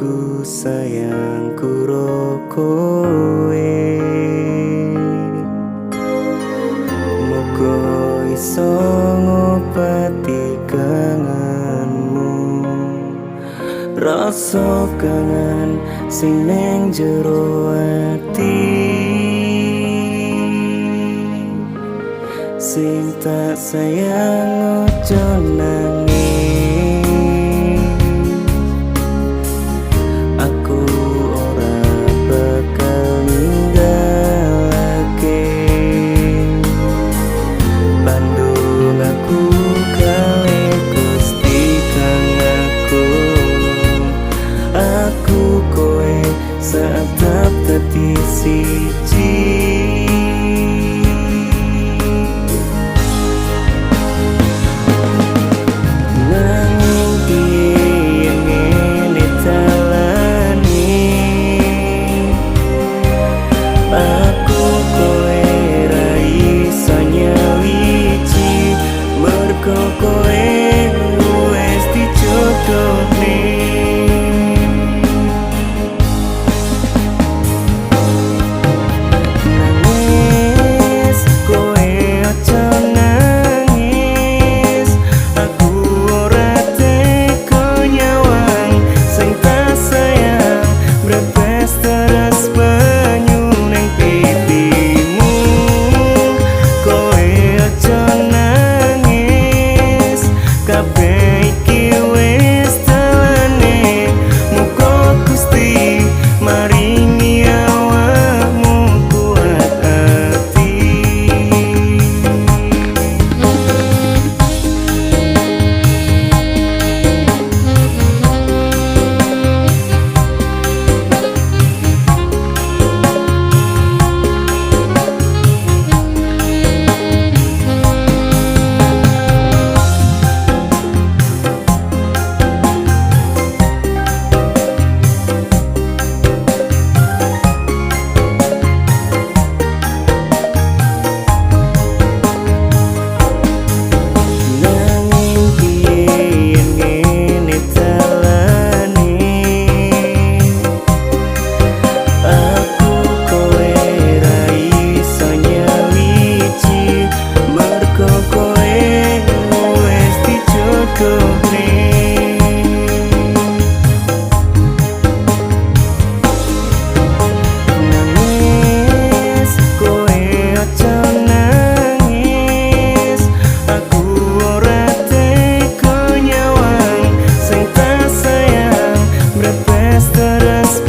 Iku sayangku ro kowe. Muga iso ngobati kangenmu, rasa kangen sing neng jero ati, sing tak sayang ojo nangis. Aku ora bakal ninggalake pandung aku kale Gusti kang agung. Aku kowe saatap dadi siji. Nanging piye yen ngene dalane, aku kowe ra iso nyawiji, mergo kowe wis dijodohne. Nangis kowe aja nangis, aku ora tega nyawang sing tak sayang brebes teras banyu ning pipimu. Kowe aja nangis, kabeh iki wis dalane. Muga Gusti maringi awakmu kuat ati. Nanging piye yen ngene dalane, aku kowe ra iso nyawiji, mergo kowe wis dijodohne. Nangis kowe aja nangis, aku ora tega nyawang sing tak sayang brebes teras